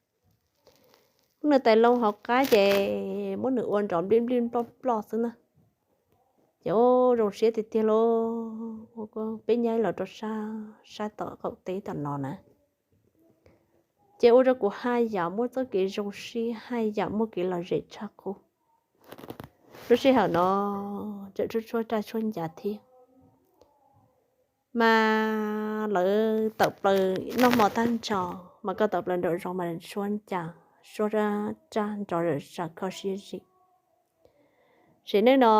Muab nws tais loo hauv qab ces muab nws ua nrov nplij nplij nploj nploj xwb na. Ces zoo siab tiag tiag lauj, peb nyaib los rau sab, sab tom qaum teb tom no na. Ces ua rau kuv haj yam muaj txoj kev zoo siab, haj yam muaj kev lom zem tshaj qub. Lub sij hawm no tseem tshuab tshuab raj tshuab ncas thiab. Mas lawv tawm plaws noj hmo tag nrho, mas koj tawm plaws nraum zoov mas tshuab ncas, tshuab raj nrov zam zaws kho siab zim. Sim neej no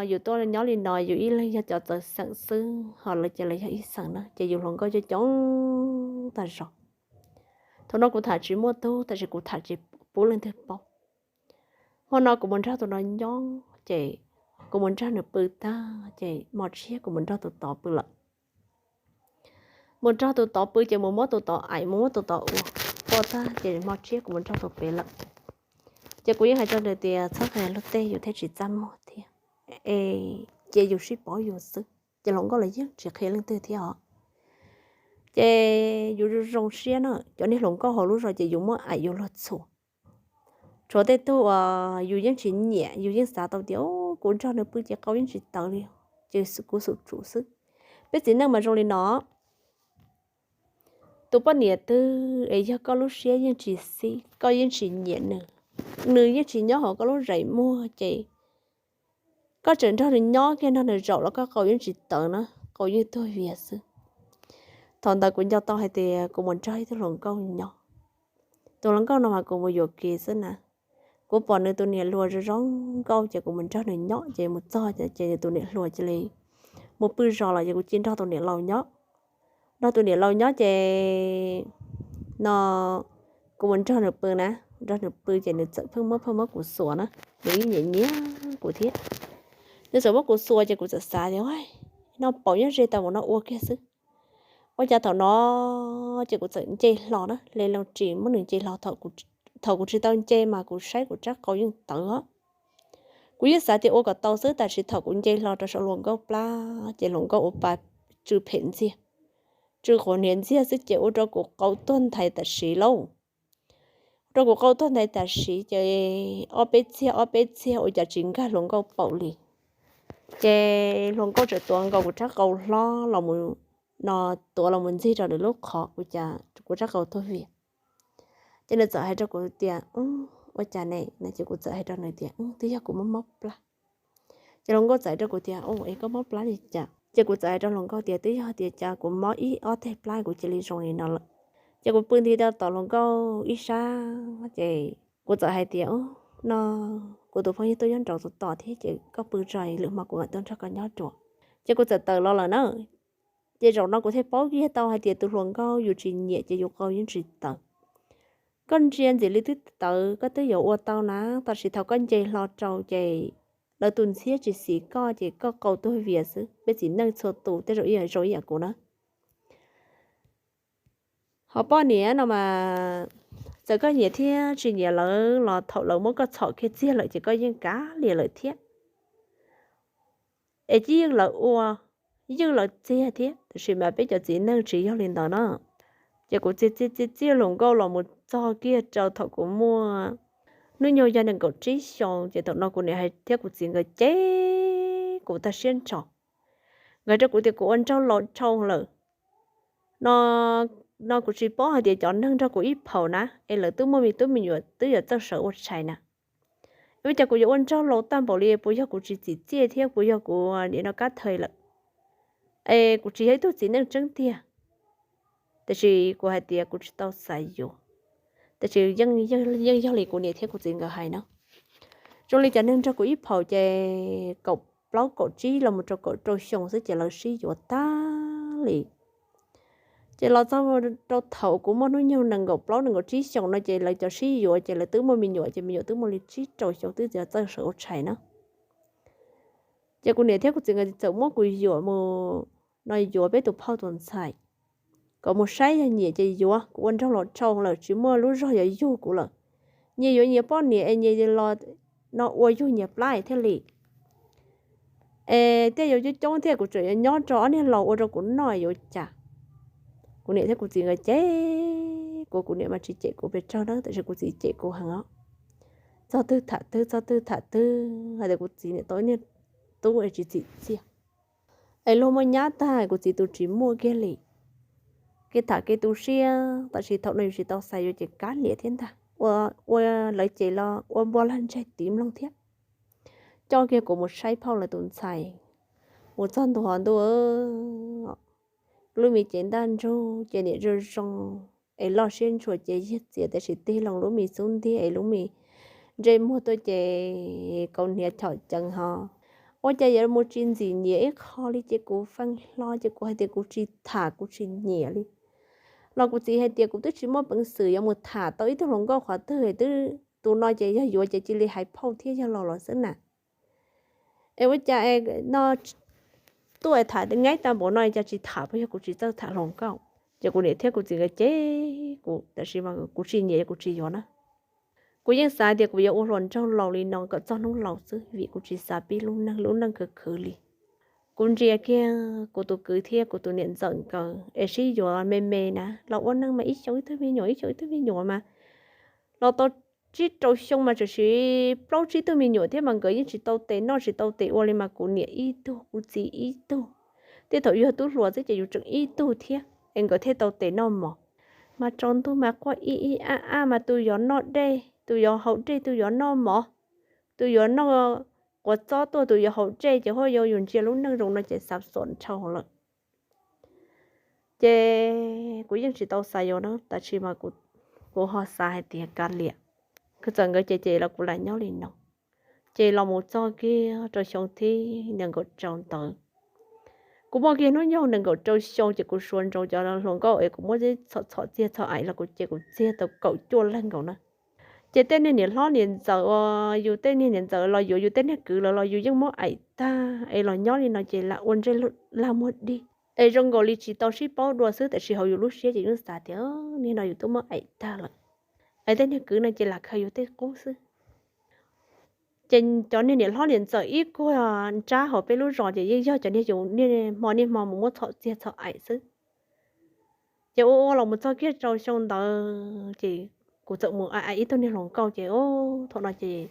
yus tuaj nyob li no yus ib leeg yog cov txawv xeem xwb, ho lawv ces lawv yog ib xeem na, ces yus hluas nkauj coob coob tag zog. Thaum no kuv tham tsis muaj tug, tab sis kuv tham tsis pub leej twg paub. Hmo no kuv mus nrog tus no nyob ces kuv mus nrog nws pw tag ces hmo tshiab kuv mus nrog tus tod pw lawm. Mus nrog tus tod pw ces mus muab tus tod aim, mus muab tus tod ua, ua tag ces hmo tshiab kuv mus nrog tus pem lawm. Ces kuv yeej hais rau nws tias txhob qhia luag tej yus thiaj tsis txaj muag thiab, es cia yus sib paub yus xwb. Ces hluas nkauj los yeej tsis qhia leej twg thiab os. Ces yus zoo zoo siab na, cov niag hluas nkauj hauv lub zos ces yus muab aim yus luag txhua. Tshuav tej tug uas yus yeej tsis nyiam, yus yeej xav tau tias kuv nrog nws pw ces qau yeej tsis tawv li, ces kuv xum tsum xwb. Peb txiv neej mas zoo li no. Tus poj niam twg es yog koj lub siab yeej tsis xib, koj yeej tsis nyiam nws, nws yeej tsis nyob hauv koj lub zeem muag ces koj tseem nrog nws nyob kiag nrog nws zaum los koj qau yeej tsis tawv na, qau yeej tuag vias xwb. Thaum ntawd kuv nco tau hais tias kuv mus nrog ib tug hluas nkauj nyob. Tus hluas nkauj no mas kuv mus yuam kev xwb na. Kuv pom nws tus niam hluas zoo zoo nkauj ces kuv mus nrog nws nyob, ces mus txog ces nws tus niam hluas cia li mus pw zos lawm ces kuv cia nrog tus niam laus nyob. Nrog tus niam laus nyob ces no kuv mus nrog nws pw na, nrog nws pw ces nws txawm pheej muab pheej muab kuv xuas na, nws yeej nyiam nyiam kuv thiab. Nws txawm muab kuv xuas ces kuv txawm xav tias no paum nyob ze tau mus no ua kiag xwb. Ua cas thaum no ces kuv txawm nce hlo na, hle loo ris muab nws nce hlo. Thaum kuv tsis tau nce mas kuv saib kuv rab qau yeej tawv. Kuv yeej xav tias ua kom tau xwb, tab sis thaum kuv nce hlo rau saum hluas nkauj plab ces hluas nkauj ua pa tsw phem ntxiag, tsw quav niam ntxiag xwb ces ua rau kuv qau tuag nthaiv tam sim lauj. Ua rau kuv qau tuag nthaiv tam sim ces ob peb txiag ob peb txiag ua cas tsis nkag hluas nkauj paum li. Ces hluas nkauj tseem tuav nkaus kuv rab qau hlob los mus no tuav los mus ntxig rau nws lub qhov ua cas kuv rab qau tuag vias. Ces nws txawm hais rau kuv tias, ua cas ne? No ces kuv txawm hais rau nws tias, twb yog kuv mob mob plab. Ces hluas nkauj txawm hais rau kuv tias, es koj mob plab li cas? Ces kuv txawm hais rau hluas nkauj tias, twb yog tias cas kuv mob ib ob teg plab kuv cia li zoo li no lawm. Ces kuv pw nti rau tom hluas nkauj ib sab, ces kuv txawm hais tias, no kuv tus phooj ywg tuaj nyob nraud tus tom thiab, ces koj pw tso, lwm hmo kuv mam tuaj nrog koj nyob dua. Ces kuv txawm tawm los lawm na. Ces zaum no kuv thiaj paub kiag tau hais tias tus hluas nkauj yus tsis nyiam ces yus qau yeej tsis tawv. Koj ntsia ntxim li twb tawv, koj twb yuav ua tau na, tab sis thaum koj nce hlo rau ces lawv tus ntxhiab tsis xis koj ces koj qau tuag vias xwb. Peb txiv neej txhua tus tej zaum ib yam zoo ib yam kuv na. Ho poj niam no mas txawm koj nyiam thiab tsis nyiam lawv los thaum lawv muab koj txhom kiag txiag lawm ces koj yeej kav liam lawm thiab. Es cia yeej lawv ua, yeej lawv txiag thiab, tab sis mas peb cov txiv neej tsis yog li ntawd na. Ces kuv txiag txiag txiag txiag hluas nkauj los mus txog kiag rau thaum kuv muaj hnub nyoog yog nees nkaum tsib xyoos, ces thaum no kuv niam hais thiab kuv txiv nkawd cem kuv tag siab nrho. Nkawd hais rau kuv tias kuv ua nraug laus dhau lawm. No, no kuv tsis paub hais tias cov neeg nrog kuv ib phaum na es lawv twb muaj me tub me nyuam twb yuav txawj sawv ua tshais na. Ua cas kuv yuav ua nraug laus tag npaum li, puas yog kuv tsis txim txiaj thiab puas yog kuv nim no kab thawj lawm? Es kuv tsis yog ib tug txiv neej tseeb tiag. Tab sis kuv hais tias kuv tsis tau xav yuav. Tab sis yeej yog li kuv niam thiab kuv txiv nkawd hais no. Zoo li cov neeg nrog kuv ib phaum ces kaum plaub kaum tsib los mus rau kaum rau xyoo xwb ces lawv sib yuav tag li. Ces los txog rau thaum kuv muaj hnub nyoog nees nkaum plaub nees nkaum tsib xyoos no ces lawv cov sib yuav ces lawv twb muaj me nyuam ces me nyuam twb muaj li tsib rau xyoo twb txawj sawv ua tshais na. Ces kuv niam thiab kuv txiv nkawd txawm muab kuv yuam mus no yuav peb tus phauj tus ntxhais, kom mus saib yog nyiam ces yuav, kuv ua nraug laus dhau lawm tsis muaj lub zog yuav yug kuv lawm. Nyias yuav nyias poj niam es nyias los no ua yug nyias plab thiaj li. Es tej yuav coob coob thiab kuv tseem yuav nyob rau ob niag laus ua rau kuv noj yuav cas. Kuv niam thiab kuv txiv nkawd cem kuv, kuv niam mas tsis cem kuv pes tsawg na, tab sis kuv txiv cem kuv heev os. Txog twg tham twg, txog twg tham twg hais tias kuv txiv niam tau ib niag tub es tsis txim txiaj. Es luag muaj nyab tag kuv txiv tus tsis muaj kiag li. Kev tham kev tu siab, tab sis thaum no yus tsis tau xav yuav ces kav liam thiab ntag. Ua, ua lawv cem los ua npua lag ntseg tiv mloog thiab. Coj kiag kuv mus saib phauj lawv tus ntxhais, mus txog ntua ntua, lub me cev ntaj ntsug ces niam zoo zoo, es loj siab ntshua ces yig txias, tab sis tig loo lub me xub ntiag es lub me ntsej muag tuaj ces kaus hniav chom ceev ho. Ua cas yuav mus tsis ntxim nyiam ib qho li ces kuv feeb hlo ces kuv hais tias kuv tsis tham kuv tsis nyiam li. Los kuv txiv hais tias kuv twb tsis muaj peev xwm yuav mus tham tau ib tug hluas nkauj qhov twg, twb tus no ces yog yuav ces cia li hais phauj thiab yog laus los xwb na. Es ua cas no tuaj tham nqaij tag npaum no cas tsis tham, puas yog kuv tsis txawj tham hluas nkauj? Ces kuv niam thiab kuv txiv nkawd cem kuv, tab sis mas kuv tsis nyiam kuv tsis yuav na. Kuv yeej xav tias kuv yuav ua hluas nraug laus li no kom txog hnub laus xwb vim kuv tsis xav pib lub neej, lub neej khwv khwv li. Kuv ntsia kiag kuv tus kwv thiab kuv tus niam ntxawm nkawd es sib yuav me me na, los ua neej mas ib xyoo ib tug me nyuam, ib xyoo ib tug me nyuam mas los tau tsib rau xyoo mas tseem siv plaub tsib tug me nyuam thiab mas nkawd yeej tsis tau tes noj tsis tau tes ua li mas kuv niam ib tug kuv txiv ib tug, tej thaum yog tub hluas xwb ces yus tseem ib tug thiab es nkawd thiaj tau tes noj mov. Mas tsaus ntuj mas quaj ib ib ab ab mas tus yuav noj dej, tus yuav haus dej, tus yuav noj mov, tus yuav noj quav txob tuaj, tus yuav haus dej ces huaj yog yus ntsia lub neej zoo no ces xav xuam nrhau lawm. Ces kuv yeej tsis tau xav yuav na, tab sis mas kuv ho xav hais tias kav liam, kuv txawm nkawd ces ces los kuv lam nyob li no. Ces los mus txog kiag rau xyoo thib nees nkaum rau ntawd, kuv muaj kiag hnub nyoog nees nkaum rau xyoo ces kuv suav ntsoov cov hluas nkauj es kuv muab txhom txhom txiag txhom aim los kuv ces kuv txiag tau kaum cuaj leeg nkaus na. Ces tej niag niam hlob niam ntxawm uas yus tej niag niam ntxawm los yuav yus tej niag kwv lawv los yus yeej muab aim tag es los nyob li no ces lam ua ntsej lag muag dig es zoo nkaus li tsis tau sib paub dua xwb, tab sis hauv yus lub siab ces yeej xav tias niag no yus twb muab aim tag lawm, es tej niag kwv no ces lam khaws yus tej qub xwb. Ces cov niag niam hlob niam ntxawm ib kuag nrab hauv peb lub zos ces yeej yog cov niag yus niaj hmo niaj hmo mus muab txhom txiag txhom aim xwb. Ces ua ua los mus txog kiag rau xyoo ntawd ces kuv txawm mus aim ib tug niag hluas nkauj ces thaum no ces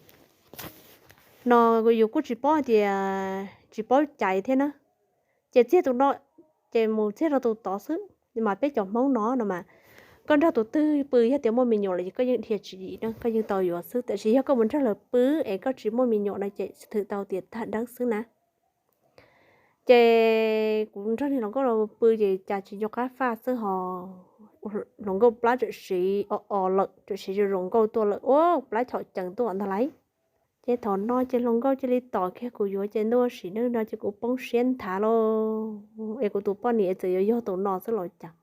no yus kuj tsis paub hais tias tsis paub caiv thiab na. Ces txiag tus no ces mus txiag rau tus tod xwb. Mas peb cov Hmoob no no mas, koj nrog tus twg pw yog tias muaj me nyuam lawm ces koj yeej dhia tswv yim na, koj yeej tau yuav xwb. Tiam sis yog koj mus nrog lawv pw es koj tsis muaj me nyuam no ces thwm tau tias tag dawb xwb na. Ces kuv nrog niag hluas nkauj no pw ces cas tsis nco qab faj xwb ho, hluas nkauj plab txawm siv o o lawm, txawm siv zoo zoo nkauj tuaj lawm, ua plab chom cees tuaj ntag lauj. Ces thaum no ces hluas nkauj cia li tom kiag kuv yuav ces ntuj sim neej no ces kuv poob siab nthav lauj, es kuv tus poj niam txawm yuav yog tus no xwb los cas.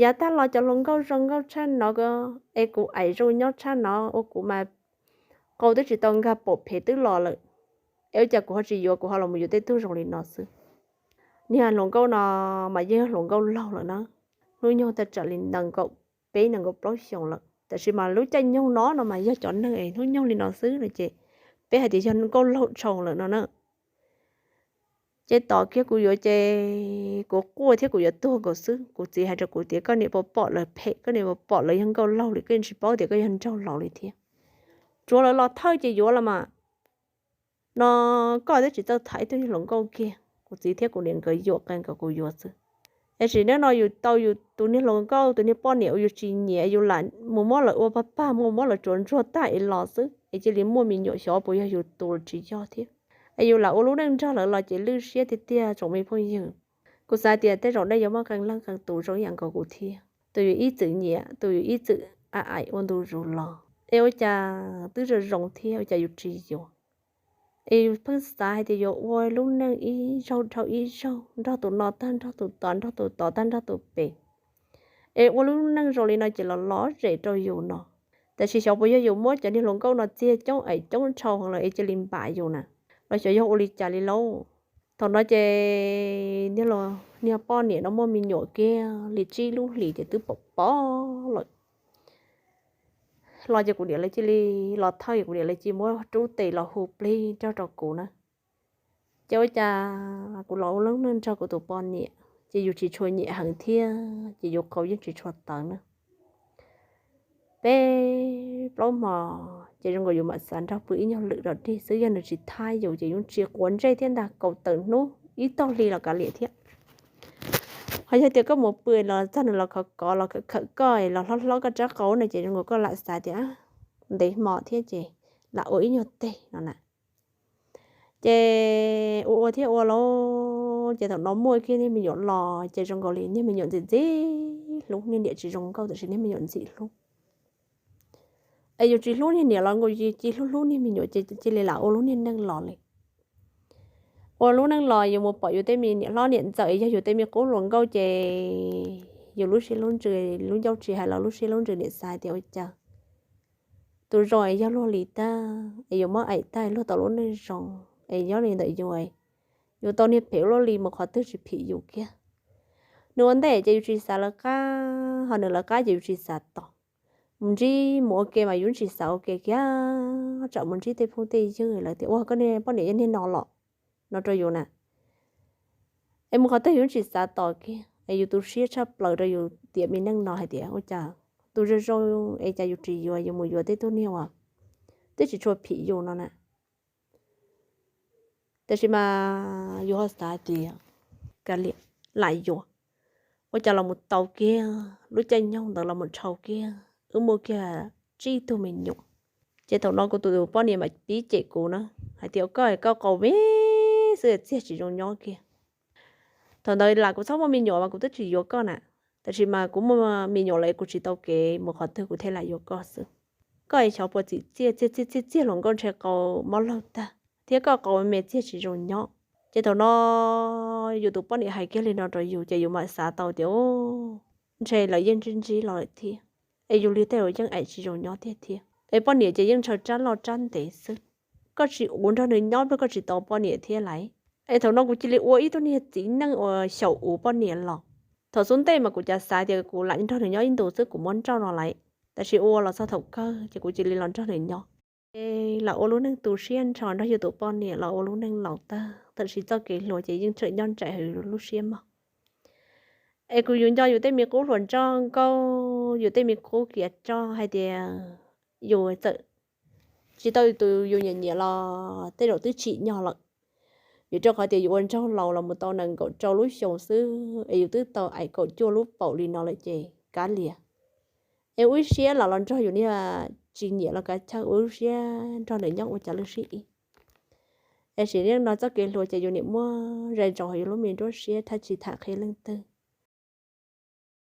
Yav tag los cov hluas nkauj zoo nkauj tshaj no, es kuv aim zoo nyob tshaj no ua kuv mas qau twb tsis tau nkag pom phev twb los lawm, es ua cas kuv ho tsis yuav, kuv ho los mus yuav tej tug zoo li no xwb. Niag hluas nkauj no mas yeej yog hluas nkauj laug lawm na, hnub nyoog tau tsam li nees nkaum peb nees nkaum plaub xyoos lawm, tab sis mas lub caij nyoog no no mas yog cov neeg es hnub nyoog li no xwb no ces peb hais tias yog nkauj laug tshau lawm no na. Ces tom kiag kuv yuav ces kuv quaj thiab kuv yuav tuag nkaus xwb. Kuv txiv hais rau kuv tias koj niam puas pom lawv phem, koj niam puas pom lawv yog nkauj laug li, koj yeej tsis paub tias koj yog nraug laus li thiab. Tsuav lawv los thawj ces yuav los mas. No koj twb tsis txawj tham ib tug niag hluas nkauj kiag. Kuv txiv thiab kuv niam nkawd yuam qees kom kuv yuav xwb. Es sim neej no yus tau yus tus niag hluas nkauj, tus niag poj niam uas yus tsis nyiam, yus lam mus muab lawv ua pag pag, mus muab lawv tsuav ntsuag tag es los xwb, es cia li muaj me nyuam, xyov puas yog yus tus los tsis yog thiab. Es yus lam ua lub neej nrog lawv los ces lwj siab tiag tiag tsoom me phooj ywg. Kuv xav tias tej zaum nej yuav muaj qee leej qee tus zoo ib yam nkaus kuv thiab, tus yus ib txwm nyiam, tus yus ib txwm a aim ua ntu zus los, es ua cas twb zoo zoo thiab ua cas yus tsis yuav. Es yus pheej xav hais tias yuav ua lub neej ib zaug dhau ib zaug, nrog tus no tag nrog tus tod, nrog tus tod tag nrog tus pem. Es ua lub neej zoo li no ces los lom zem rau yus no. Tab sis xyov puas yog yus muab cov niag hluas nkauj no txiag coob aim coob tshau heev lawm es cia li npam yus na, los xyov yog ua li cas li lauj. Thaum no ces niag poj niam no muaj me nyuam kiag li tsib lub hlis ces twb pom pom lawm. Los ces kuv niam lawv cia li los thawj, kuv niam lawv cia li muab rub tes los hu plig rau rau kuv na. Ces ua cas kuv los ua lub neej nrog kuv tus poj niam ces yus tsis tshua nyiam heev thiab ces yus qau yeej tsis tshua tawv na. Peb plaub hmo ces zoo nkaus yus mam xav nrog pw ib nyuag lwm rau dig xwb, yog nws tsis thab yus ces yus tsis quav ntsej thiab ntag, kaum tawm hnub ib tog hli los kav liam thiab. Ho yog tias koj mus pw los txog nws los khov kov los khawm khawm koj los hlob hlob koj rab qau no ces zoo nkaus koj lam xav tias ntev hmo thiab ces lam ua ib nyuag teg no na. Ces ua ua thiab ua lauj, ces thaum no muaj kiag niag me nyuam los ces zoo nkaus li niag me nyuam ntxim ntxim hlub, niag niam tsis zoo nkauj tab sis niag me nyuam ntxim hlub. Es yus tsis hlub niag niam los nkaus yus cia li hlub hlub niag me nyuam ces cia li lam ua lub niag neej los li. Ua lub neej los yus mus pom yus tej me niam hlob niam ntxawm es yog yus tej me qub hluas nkauj ces yus lub siab lub ntsws, lub ncauj tsis hais los lub siab lub ntsws niam xav tias ua cas tus zoo es yog luag li tag es yus muab aim tag luag tau lub neej zoo, es nyob li ntawm yus, yus tau niag phem ua luaj li mus qhov twg tsis phim yus kiag. Nws ua ntej ces yus tsis xav lawv qab, ho nws lawv qab ces yus tsis xav tos. Mus ntsib mus ua ke mas yus tsis xav ua ke kiag, tsam mus ntsib tej phooj tej ywg lawv tias ua koj niag poj niam yog niag no los no rau yus na. Es mus qhov twg yus tsis xav tos kiag, es yus tu siab tshaj plaws rau yus tiam me neej no hais tias ua cas tus zoo zoo es cas yus tsis yuav, yus mus yuav tej tug niag uas twb tsis tshua phim yus no na. Tab sis mas yus ho xav tias kav liam, lam yuav, ua cas los mus tau kiag lub caij nyoog ntawd los mus dhau kiag wb muaj kiag tsib tug me nyuam. Ces thaum no kuv tus poj niam mam pib cem kuv na, hais tias koj, koj qau me xwb txiag tsis zoo nyob kiag. Thaum ntawd lam kuv txhob muaj me nyuam mas kuv twb tsis yuav koj na, tab sis mas kuv muaj me nyuam lawm kuv tsis tau kev mus qhov twg kuv thiaj lam yuav koj xwb. Koj es xyov puas txim txiaj, txiag txiag txiag txiag hluas nkauj ntshe qau mob laug tag, thiab koj qau me txiag tsis zoo nyob. Ces thaum no yus tus poj niam hais kiag li no rau yus ces yus mam xav tau tias ntshe lawv yeej ntsib ntsib los lawm thiab, es yus li tej uas yeej aim tsis zoo nyob tiag thiab. Es poj niam ces yeej ntshaw rab loj rab ntev xwb, koj tsis ua nrog nws nyob npawg koj tsis tau poj niam thiab lauj. Es thaum no kuv cia li ua ib tug niag txiv neej uas xyaum ua poj niam los. Thaum xub ntej mas kuv cas xav tias kuv lam nrog nws nyob ib ntus xwb kuv muab nrauj no lauj, tab sis ua los txog thaum kawg ces kuv cia li los nrog nws nyob. Es lam ua lub neej tu siab nrho nrog yus tus poj niam los ua lub neej laus tag, tam sim txoj kev hluas ces yeej tseem nyob nraim hauv yus lub siab mog. Es kuv yus nco yus tej me qub hluas nraug nkauj, yus tej me qub kiav roj hais tias yus txawm tsis tau tus yus nyiam nyiam los tej zaum twb tsim nyog lawm. Vim rau qhov tias yus ua nraug laus los mus tau nees nkaum rau lub xyoos xwb es yus twb tau aim kaum cuaj lub paum li no lawm ces kav liam. Es wb siab los los nrog yus niag tsis nyiam los kav chawj, wb siab nrog lawv nyob ua cas lwj sib ib. Es sim neej no txoj kev hluas ces yus niam muab zais ntsaum hauv yus lub me nruab siab thiab tsis tham qhia leej twg.